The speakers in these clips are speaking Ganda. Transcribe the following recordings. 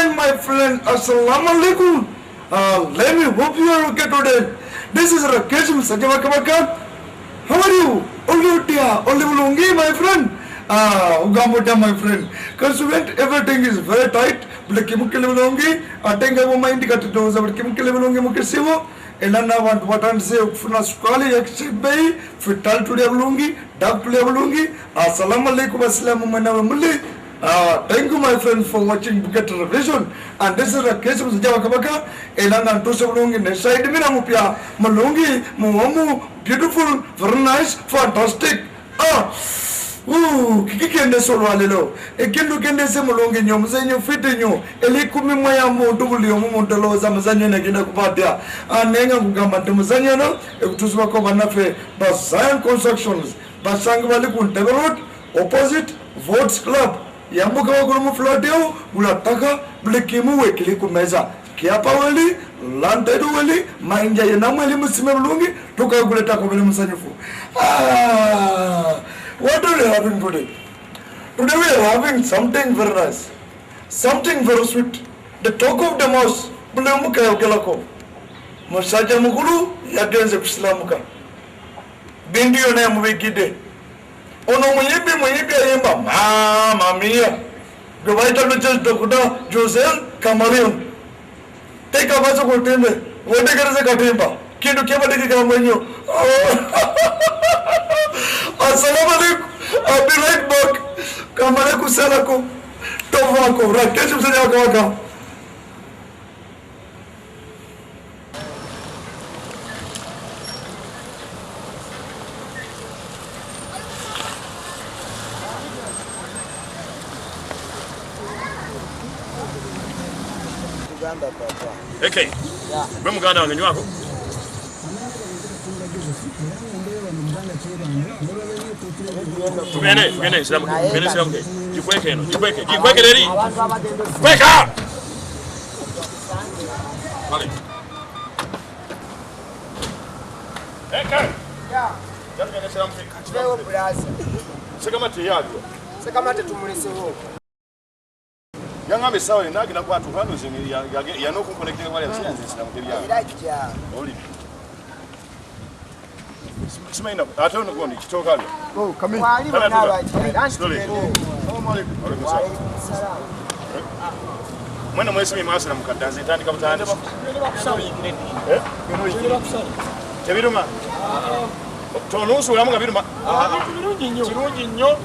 Hi my friend, Assalamu alaikum. Let me hope you are okay today. This is Rakesh Sajavakabaka. How are you? Olutia, Olulungi, my friend. Ugamota, my friend. Consultant, everything is very tight. Blakimukilungi, Atenga mind got those, but Kimukilungi Mukisivo, Elana want what and say Funa Skali, Exhibay, Fital to Devlungi, Dark to Devlungi, Assalamu alaikum, Assalamu Manamuli. Thank you my friend for watching Buket Television, and this is Rakesh Mujawakabaka Elana Tusabulungi Neside Minamupia Malungi Muamu, beautiful, very nice, fantastic. Kikende solwalelo ekintu kendese mulungi nnyo muzenyo fiti nnyo elikumi mwaya muntu buli omu muntu olowooza muzannyo negenda kubatya naye nga nkugamba nti muzannyo eno ekutuusibwako bannaffe ba Zion Constructions basange bali ku Ntebe Road opposite Votes Club yambuka waggulu mu flat ewo gula ttaka buli kimu weekiri ku mmeeza kiapa weli lantedu weli mayinja yenamu eri musime bulungi tukagula ettaka buli musanyufu. What are we having today? Today we are having something very nice, something very sweet. The talk of the house, bulemuka yogelako. Musajja mukulu yagenze kusilamuka. Bindi yona yamubigidde. Ono muyimbi muyimbi ayimba mama mia. Gwe bayita Dr. Jose Chameleone. Teeka amaaso ku lutimbe, weetegereze katimba. Kintu kyabadde kigamba nnyo. Assalamu alaikum. I'll be right back. Kamale kusalako. Tovako. Rakesh Msanyakawaka. Okay. Gwe muganda wange nywako. Tugende, tugende, silamuke, tugende, silamuke. Jikweke eno, jikweke, jikweke leri. Kweka! Mali. Eke! Ya. Tugende, silamuke. Leo brother. Sekamate yalyo. Sekamate tumulesewo. Yangambe sawa nagenda kwatuka nze yanokunkonectinga wali nze silamuke byange. Irajja. Oli. Simaina ate ono gondi kitoka byo. Oh, come in. Wali bana. Assalamu alaikum. Wa alaikum salam. Mwana mwesi mimasa na mukaddanze ntandika butandika. Eh? Tebiruma. Tonuusuulamu nga biruma. Kirungi nnyo. Kirungi nnyo.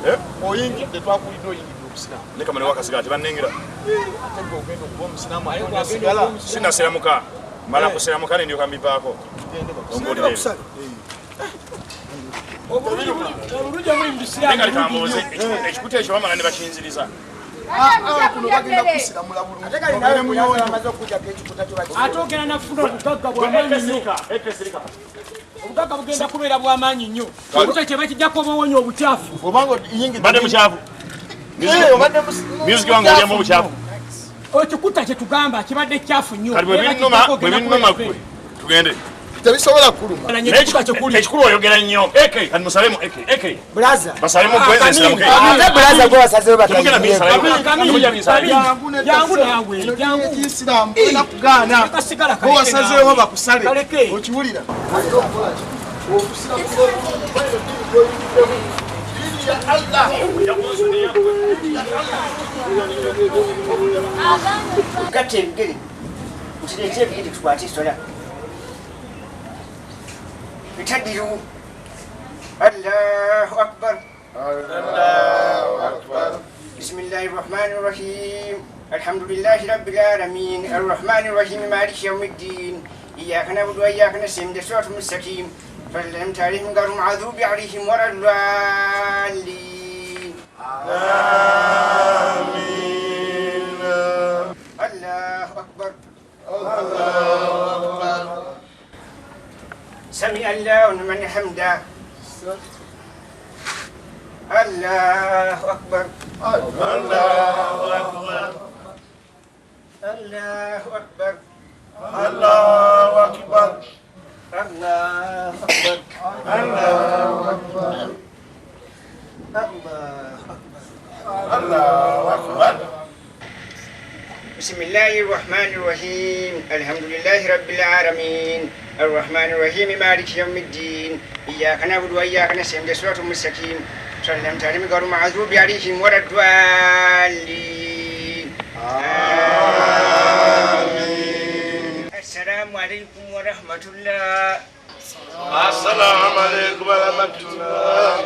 Oyingidde twakulidde oyingidde obusiraamu. Ne kamane wakasigala tebannengera. Ate gwe ogenda okuba omusiraamu aye onasigala. Sinnasiramuka. Mala kusiramuka ne ndyoka mbivaako. Ekikuta ekyo bamala ne bakinziriza. Ate ogenda nafuna obugagga bw'amaanyi nnyo. Obugagga bugenda kubeera bw'amaanyi nnyo. Ekikuta kye bakijjako obawonya obukyafu. Mbadde mukyafu. Music wange olyamu obukyafu. Ekikuta kye tugamba kibadde kyafu nnyo. Kati bwe binnuma ggwe tugende. Tebisobola kuluma. Ekikulu oyogera nnyo. Eke, kati musalemu eke, eke. Brother. Basalemu gwe nsilamuke. Ate brother gwe wasazeewo Temugenda binsalayo. Temugenda binsalayo. Jangu naawe, jangu. Islam olina kugaana. Gwe wasazeewo bakusale. Okiwulira? Gatta ebigere. Nkireete ebigere tukwate esola. اعتدلوا. الله أكبر. الله أكبر. بسم الله الرحمن الرحيم. الحمد لله رب العالمين. الرحمن الرحيم مالك يوم الدين. إياك نعبد وإياك نستعين. الصراط المستقيم. صراط الذين أنعمت عليهم غير المغضوب عليهم ولا الضالين. آمين. الله أكبر. الله أكبر. سمع الله لمن حمده. الله أكبر. الله أكبر. الله أكبر. الله أكبر. الله أكبر. الله أكبر. الله أكبر. الله أكبر. بسم الله الرحمن الرحيم الحمد لله رب العالمين الرحمن الرحيم مالك يوم الدين إياك نعبد وإياك نستعين صراط المستقيم صراط الذين أنعمت عليهم غير المغضوب عليهم ولا الضالين آمين. السلام عليكم ورحمة الله. السلام عليكم ورحمة الله.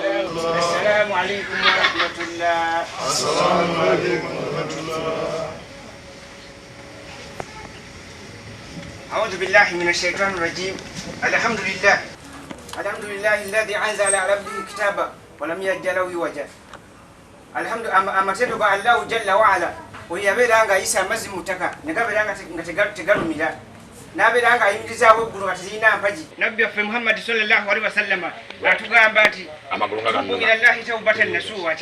السلام عليكم ورحمة الله. السلام عليكم ورحمة الله. أعوذ بالله من الشيطان الرجيم. الحمد لله الحمد لله الذي أنزل على عبده الكتاب ولم يجعل له عوجا. الحمد amatendo ga Allah jalla wa ala oyabeera nga ayisa amazzi mu ttaka ne gabeera nga tegalumira n'abeera nga ayimirizaawo eggulu nga tezirina mpagi. Nabbi waffe Muhammad sallallahu alaihi wasallama atugamba nti tubu ilallahi tawbatan nasuha,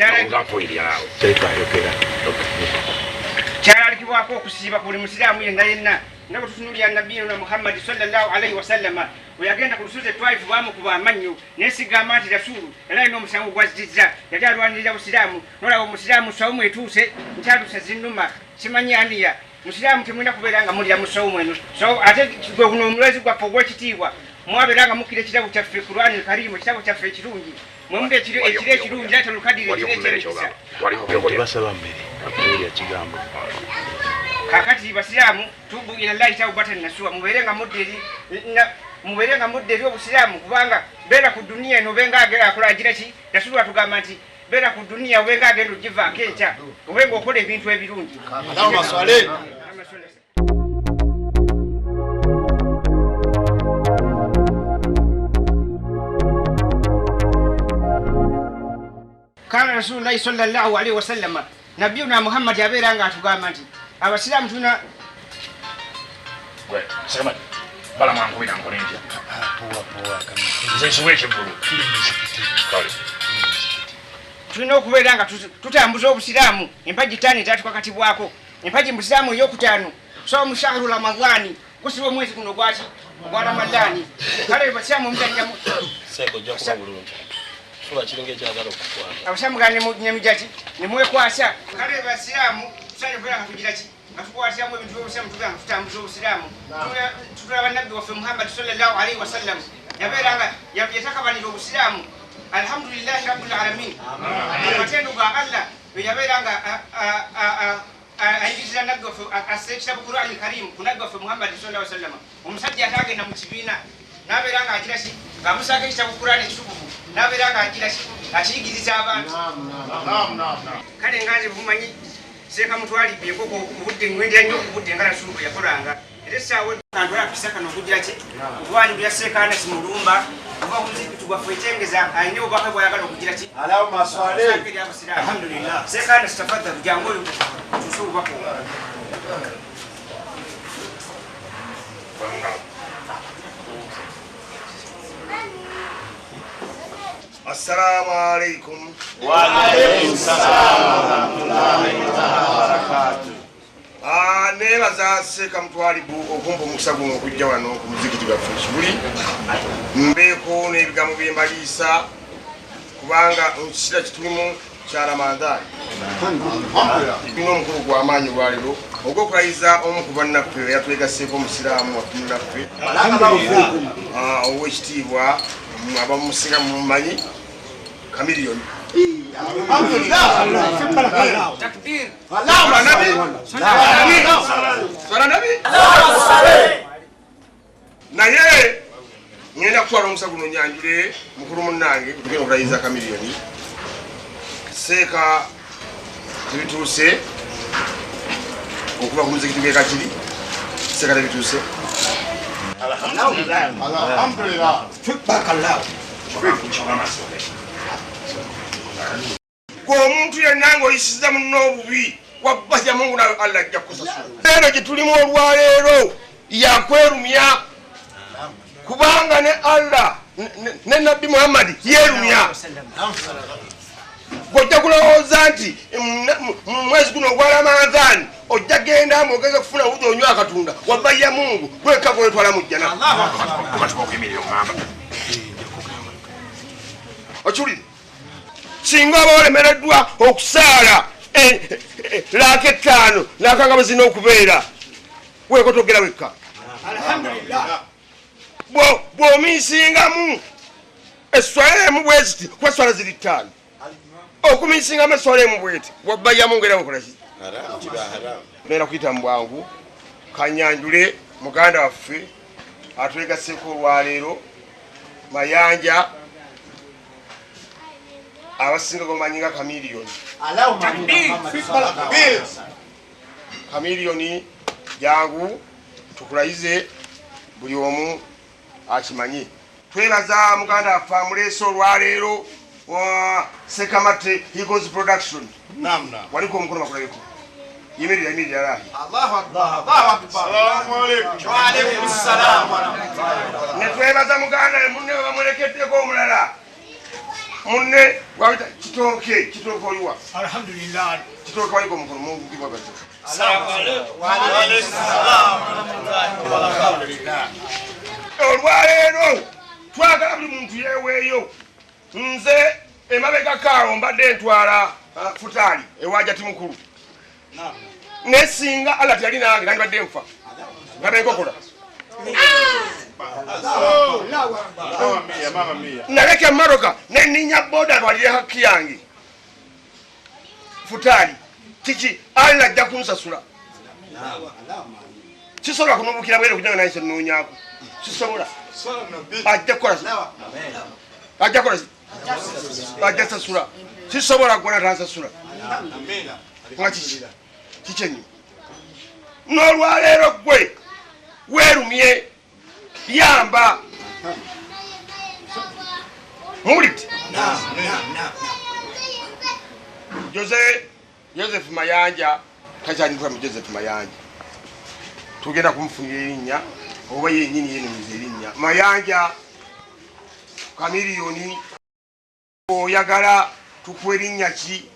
kyalalikibwako okusiiba ku buli musiraamu yenna yenna. Nga bwe tutunuulira Nabbi Muhammad sallallahu alaihi wasallama bwe yagenda ku lusozi Twaifu baamukuba amannyo naye sigamba nti Rasuulu yali alina omusango gwazizza, yali alwanirira busiraamu. Nolaba omusiraamu sawumu etuuse nkyatuuse zinnuma simanyi aniya. Musiraamu temulina kubeera nga mulira mu sawumu eno. Ate gwe guno omulezi gwaffe ogw'ekitiibwa mwabeera nga mukkira ekitabo kyaffe Kurani Karimu, ekitabo kyaffe ekirungi mwemuli ekiro ekirungi ate lukadire ekiro ekyemikisa. Tebasaba mmere akuwulira kigambo. Kakati basiraamu tubu ilallahi tawbatan nasuha, mubeere nga mudda eri mubeere nga mudda eri obusiraamu, kubanga beera ku duniya eno obe nga akola agira ki. Rasuulu atugamba nti beera ku duniya obe nga agenda ogivaako enkya, obe nga okola ebintu ebirungi. Kana Rasulullahi sallallahu alaihi wasallama Nabiyuna Muhammad yabeera nga atugamba nti abasiraamu tulina gwe sema bala mwangu ina nkole ntya poa poa nze nsobola ekiggulu kale tulina okubeera nga tutambuza obusiraamu. Empagi ttaano ezaatukakatibwako, empagi musiraamu eyokutaano somu shahru Ramadhani, gusiba omwezi guno gwaki ogwa Ramadhani. Kale basiraamu omutanyiramu seko ojja kuba bulungi kifuba kiringa ekyagala okukwata abasiraamu gane nemujaki nemwekwasa. Kale basiraamu tusaanye okubeera nga tugira ki nga tukwatiramu ebintu by'obusiraamu, tubeera nga tutambuza obusiraamu. Tutulaba Nabbi waffe Muhammad sallallahu alaihi wasallam yabeera nga yatakabanira obusiraamu. Alhamdulillahi rabbil alamin. Amatendo ga Allah yabeera nga ayigiriza Nabbi waffe assa ekitabo Kurani Karimu ku Nabbi waffe Muhammad sallallahu alaihi wasallam. Omusajja atagenda mu kibiina n'abeera nga agira ki ng'amusaako ekitabo Kurani ekitukuvu n'abeera nga agira ki akiyigiriza abantu. Kale nga nze bumanyi Seeka Mutwalibu enkoko obudde ŋŋwendera nnyo obudde nga Rasuulu bwe yakolanga. Era essaawa kantwala akakisa kano okugira ki okuwanjulira Seeka Anasi Mulumba oba omuzikiti gwaffe ekyengeza alina obubaka bw'ayagala okugira ki. Alhamdulillah. Seeka Anasi tafadhali jangu oyo tuuse obubaka obwo. Assalamu alaikum. Wa alaikum salam wa rahmatullahi wa barakatuh. Neebaza Seeka Mutwalibu okumpa omukisa guno okujja wano ku muzikiti gwaffe Kibuli mbeeko n'ebigambo bye mbaliisa kubanga ekiseera kitulimu kya Ramadhaani. Tulina omukulu gw'amaanyi olwaleero ogw'okulayiza omu ku bannaffe eyatwegasseeko omusiraamu waffe munnaffe ow'ekitiibwa abamusinga mumumanyi Chameleone. Takbir. Naye ngenda kutwala omukisa guno nyanjule mukulu munnange tugenda okulayiza Chameleone. Seeka tebituuse okuva ku muzikiti gw'e Kakiri. Seeka tebituuse. Alhamdulillah. Gwe omuntu yenna ng'oyisiza munno obubi wabba Mungu nawe Allah ajja kukusasula. Leero gye tulimu olwaleero yakwerumya kubanga ne Allah ne Nabbi Muhammad yeerumya. Ojja kulowooza nti mu mwezi guno ogwa Ramadhaani ojja genda mwogeze kufuna obudde onywa akatunda wabba ya Mungu gwekka gwetwala mu jjana. Okiwulire? Singa oba olemereddwa okusaala Laaka 5 nakanga bwe zirina okubeera weekotogera wekka. Alhamdulillah. Bw'omiisingamu esswala emu bweziti kuba esswala ziri 5 okumiisingamu esswala emu bweti wabbayamu ngera wekolaki genda kuyita mu bwangu kanyanjule muganda waffe atwegasseko olwaleero Mayanja abasinga gomanyi nga Chameleone. Chameleone jangu tukulayize buli omu akimanyi. Twebaza muganda waffe amuleese olwaleero wa Sekamate Eagles Production. Waliko omukono bakulabeko. Yimirira yimirira lahi. Allahu Akbar. Allahu Akbar. Assalamu alaykum. Wa alaykum assalam wa rahmatullahi. Ne twebaza muganda munne bamulekeddeko omulala. Munne wabita kitooke kitooke oliwa. Alhamdulillah. Kitooke waliko omukono mungu gibwabaza. Assalamu alaykum. Wa alaykum assalam wa rahmatullahi wa barakatuh. Olwaleero twagala buli muntu yeeweeyo. Nze emabega kaawo mbadde ntwala futaali ewaja timukulu. Nesinga Allah teyali nange nandibadde nfa nga benkokola. Naleka emmotoka neninya boda ntwalire hakki yange futaali kiki Allah ajja kunsasula. Sisobola kunubukira bwere kugira nga naye kyennoonyaako. Sisobola. Ajja kukola ajja kukola ajja sasula. Sisobola gwana tansasula. Nga kiki kiki ennyo n'olwaleero ggwe weerumye yamba muwulidde. Joseph Mayanja takyanyitwa mu Joseph Mayanja tugenda kumufunira erinnya oba yennyini yenumiza erinnya Mayanja Chameleone. Oyagala tukuwa erinnya ki?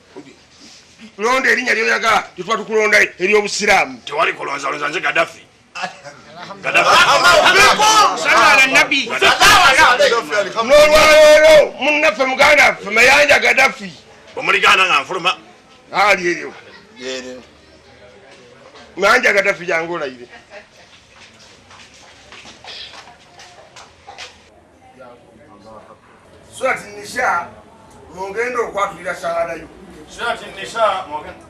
Londa erinnya lyoyagala tetuba tukulonda ery'obusiraamu. Tewali kulonzalonza nze Gaddafi. N'olwaleero munnaffe muganda waffe Mayanja Gaddafi omuligaana nga nfuluma ali eryo Mayanja Gaddafi jangu olayire. Surati Nisha mugenda okwatulira shahada yo. Surati Nisha mugenda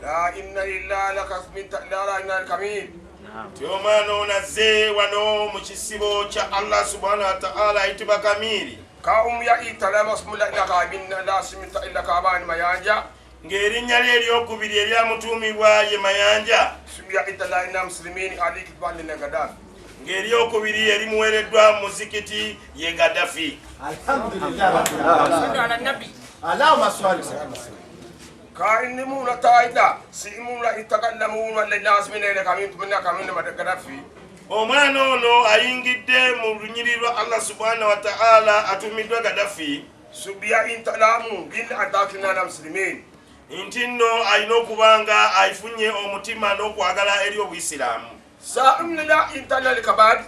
La inna lillahi lakasmita la inna al-kamil. Omwana ono azze wano mu kisibo kya Allah subhanahu wa ta'ala ayitibwa Kamiri. Kaumu ya italama smula ila kabinna la simita ila kabani Mayanja. Ng'erinnya lye eryokubiri eryamutuumibwa ye Mayanja. Subya itala inna muslimini aliki bani Gaddafi. Ng'eryokubiri erimuweereddwa mu muzikiti ye Gaddafi. Alhamdulillah. Allahumma salli. Kainimuna taida simuna itakallamuna linnas min ila kamin minna kamin Gaddafi. Omwana ono ayingidde mu lunyiriri lwa Allah subhanahu wa ta'ala atumiddwa Gaddafi. Subya intalamu bil adakina na muslimin. Nti nno alina okuba nga afunye omutima n'okwagala eri obuyisiraamu. Sa'umla intalal kabad.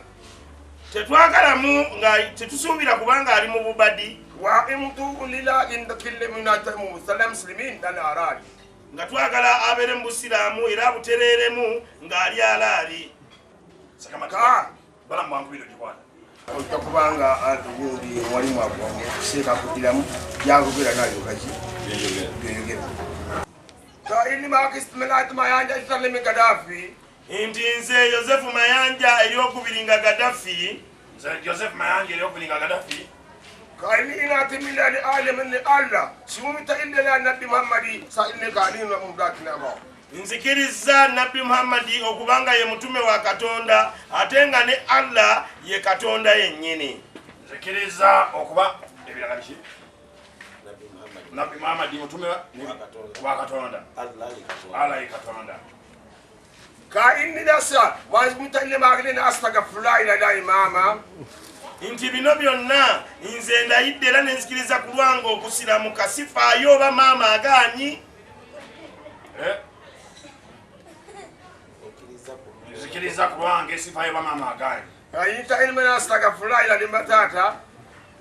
Tetwagalamu nga tetusuubira kubanga ali mu bubadi. Wa imtu lila inda kulli munatamu salam muslimin dal arali. Nga twagala abeere mu busiraamu era abutereeremu ng'ali alaali. Sakamata bala mwankubira ogikwata. Ojja kubanga atugundi walimu akuseeka kuddiramu byakugera nayo kaki byeyogera. Nti nze Joseph Mayanja eryokubiri nga Gaddafi. Nze Joseph Mayanja eryokubiri nga Gaddafi. Nzikiriza Nabbi Muhammadi okubanga ye mutume wa Katonda ate nga ne Allah ye Katonda yennyini. Nzikiriza okuba ebirala biki? Nabbi Muhammadi mutume wa Katonda. Allah ye Katonda. Nti bino byonna nze ndayidde era ne nzikiriza ku lwange okusiramuka sifaayo oba maama agaanyi. Nzikiriza ku lwange sifaayo oba maama agaanyi. Ayita ilmu astagfirullah ila limbatata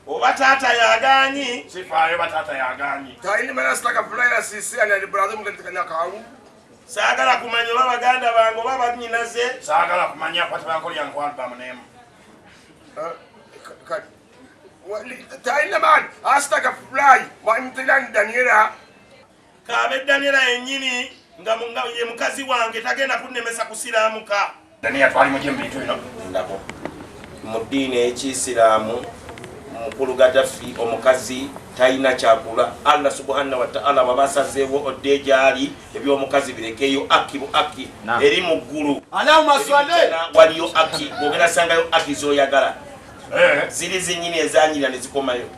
Oba taata yagaanyi sifaayo oba taata yagaanyi saagala kumanya oba baganda bange oba bannyinaze saagala kumanya kuba tebankolya nkwalbamu n'emu Kaabe Daniela yennyini nga ye mukazi wange tagenda kunnemesa kusiraamuka. Daniela twali mutye mu bintu bino ndako mu ddiini ey'ekiyisiraamu mukulu Gaddafi omukazi talina kyakula. Allah subhanahu wa ta'ala bw'aba asazeewo odde gy'ali eby'omukazi birekeyo aki bu aki eri mu ggulu waliyo aki bw'ogenda sangayo aki z'oyagala ziri zennyini ezanyirira ne zikomayo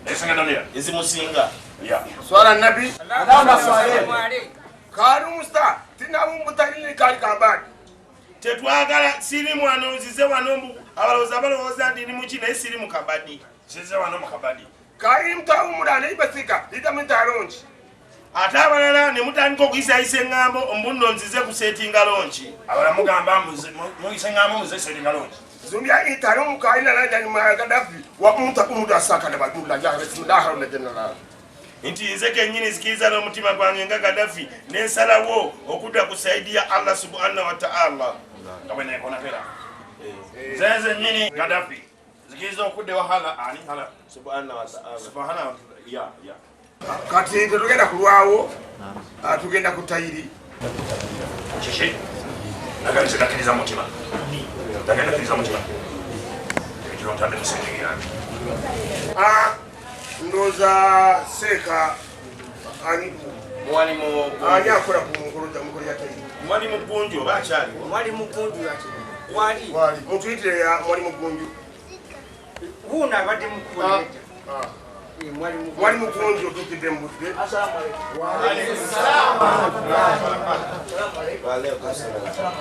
ezimusinga. Swala nabi Tetwagala siri mwano nzize wano abalowooza balowooza nti ndi muki naye siri mu kabadi. Size wano mu kabadi. Ate abalala ne mutandika okuyisayisa eŋŋambo mbunno nzize kuseetinga lonki. Abalala mugamba muyise eŋŋambo muze seetinga lonki. Nti nze kennyini zikiriza n'omutima gwange nga Gaddafi ne nsalawo okudda ku sayidi ya Allah subhanahu wa ta'ala. Nga bwe neekonakera. Nze nze nnyini Gaddafi zikiriza okudda ewa Hala ani Hala subhanahu wa ta'ala. Subhanahu ya ya. Kati tetugenda kulwawo tugenda ku tayiri. Kiki? Nagambye nakkiriza mutima. Nagambye nakkiriza mutima. Ekiro ntadde mu sente yange. Ndowooza seeka ani ani akola ku mukolo ya tayiri. Mwalimu Gunju oba akyaliwo? Mwalimu Gunju wali. Wali. Mutuyitire Mwalimu Gunju. Wuuno abadde mukulu nedda. Mwalimu Gunju otuukidde mu budde. Assalamu alaikum. Wa alaikum salaam. Wa alaikum salaam.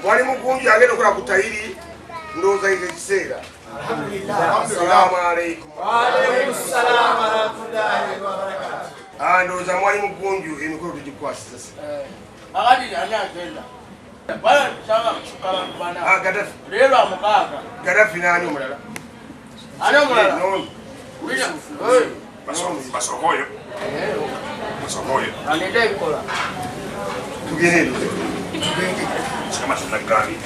Mwalimu Gunju agenda okukola ku tayiri ndowooza yite ekiseera. Alhamdulillah. Assalamu alaikum. Wa alaikum salaam wa rahmatullahi wa barakatuh. Ndowooza Mwalimu Gunju emikolo tugikwasiza. Akati ani agenda? Bwana tusanga kusuka abantu bana. Gaddafi. Leero amukaaga. Gaddafi n'ani omulala? Ani omulala? Basooka oyo. Basooka oyo. Aleeta ebikola. Tugende eno. Sikama tunagambye.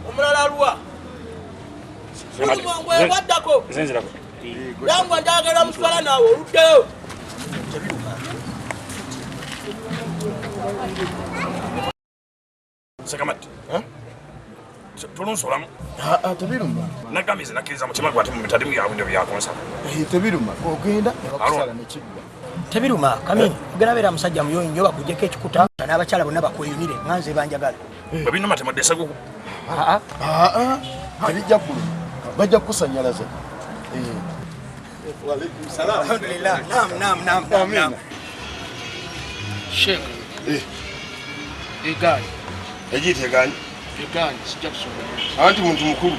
Omulala aluwa? Waddako. Yangwa njagala muswala naawe oluddeyo. Sekamati. Tolunsolamu. Tebiruma. Nagambye nze nakkiriza mutima gwe ate mu mitadimu yaabwe ndio byakonsaba. Tebiruma. Ogenda ne bakusala ne kiggwa. Tebiruma kamini ogenda beera musajja muyonjo nnyo bakuggyeko ekikuta n'abakyala bonna bakweyunire nga nze banjagala. Bwe binuma temudde seguku. Tebijja kuluma. Bajja kukusanyalaza. Wa alaikum salaam. Alhamdulillah. Naam naam naam naam. Sheikh. Egaanyi. Egiyita egaanyi? Egaanyi sijja kusobola. Anti muntu mukulu.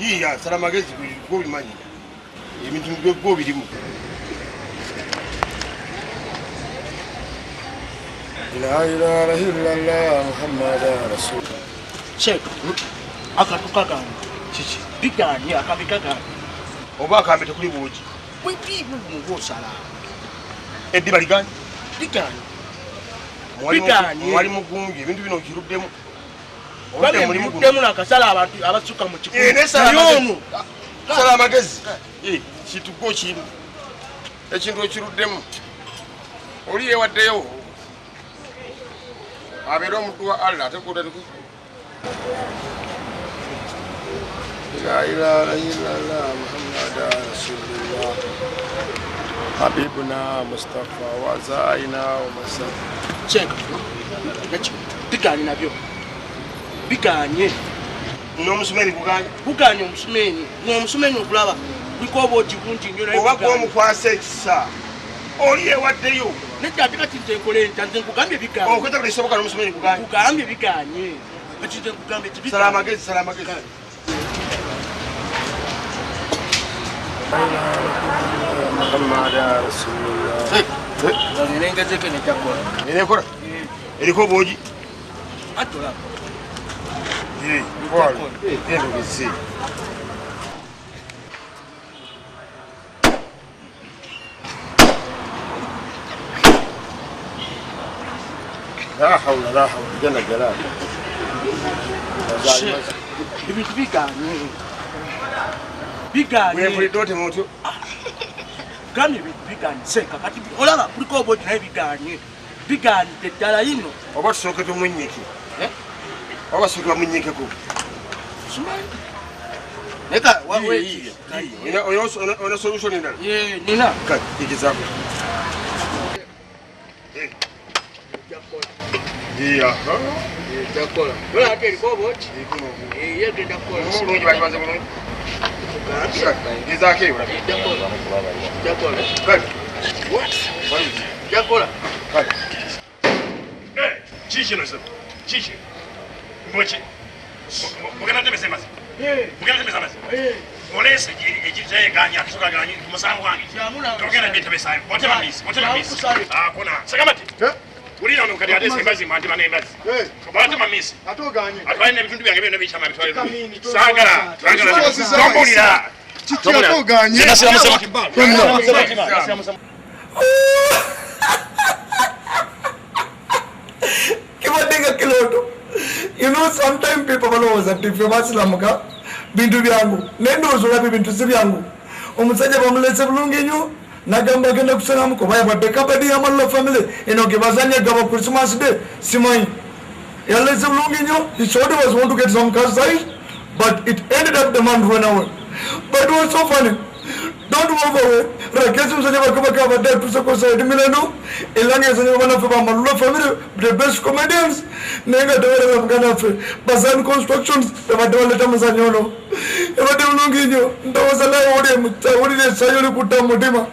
Yiiya sala magezi g'obimanyi. Ebintu gw'obirimu. La ilaha illallah Muhammadan rasulullah. Sheikh. Akantu kagaanyi. Kiki? Bigaanyi akambe kagaanyi. Oba akambe tekuli buugi. Bwe ng'osala. Eddiba ligaanyi? Ligaanyi. Mwalimu Gunju ebintu bino okiruddemu. Omulimu nakasala abantu abasukka mu kikumi. Sala amagezi. Kintu gwo kirimu. Ekintu okiruddemu. Oli yeewaddeyo. Abeere omuddu wa Allah ate gw'otali. La ilaha illallah Muhammadan rasulullah. Habibuna Mustafa wa zaina wa masa. Sheikh. Bigaanyi nabyo. Bigaanye. N'omusumeni gugaanye? Gugaanye omusumeni. N'omusumeni okulaba kuliko obwogi bungi nnyo naye Oba gw'omukwasa ekisa. Oli yeewaddeyo. Nedda ate kati nze nkole ntya nze nkugambye bigaanye. Okweta buli kisoboka n'omusumeni gugaanye. Nkugambye bigaanye. Ekite kugamba ekibika. Sala amagezi, sala amagezi. Muhammad Rasulullah. Nengezeke nejakola. Nekola. Eriko boji. Atola. Eh, kwalo. Genda ogeze. La hawla la hawla jalla jalal. Ebintu biganye. Biganye. Wempulidde oti muntu. Gambye ebintu biganye seeka kati olaba kuliko obwogi naye biganye. Biganye ddala ino. Oba tusooke tumunyike. Oba tusooke bamunyikeko. Simanyi. Neka wawe. Olina solution endala? Yee, nina. Kale, gezaako. Iya. Jakola. Olaba ate eriko obwogi? Ye genda kukola. Bulungi bakibaze bulungi. Gezaako eyo. Jakola. Jakola. Kale. What? Jakola. Kale. Kiki sebo? Kiki? Mboki? Mugenda temesa amazzi? Mugenda temesa amazzi? Oleese ekiteeganya akisukaganya ku musango gwange. Togenda byetemesayo. Otema misi, otema misi. Akona. Sekamati. Wulira ono kati ateesa embazzi mwantima n'embazzi. Batema misi. Ate oganye. Atwale n'ebitundu byange byonna bikyama bitwale. Saagala, saagala. Tombulira. Kiki ate oganye? Kibadde kiloto. You know, sometimes people balowooza nti ffe basiramuka bintu byangu naye ndowooza olaba ebintu si byangu. Omusajja bamulese bulungi nnyo nagamba agenda kusalamuko bayabadde kabadi y'Amalula family eno ge bazanya gaba Christmas Day simanyi. Yalese bulungi nnyo, he thought he was want to get some car size but it ended up the man ran away. But it was so funny. Don't walk away. Rakesh musajja bakabaka abadde atuuse side Milano era ng'ezanya bannaffe ba Malula family the best comedians naye nga tebalaba muganda waffe Bazan Constructions tebadde baleeta muzannyo ono. Ebadde bulungi nnyo ndowooza nawe owulira essanyu likutta mu mutima.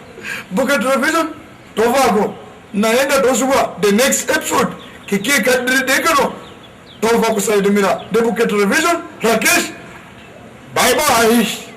Buke Television tovaako naye nga tosubwa the next episode kiki ekaddiridde kano tova ku side Mira the Buke Television. Rakesh, bye bye.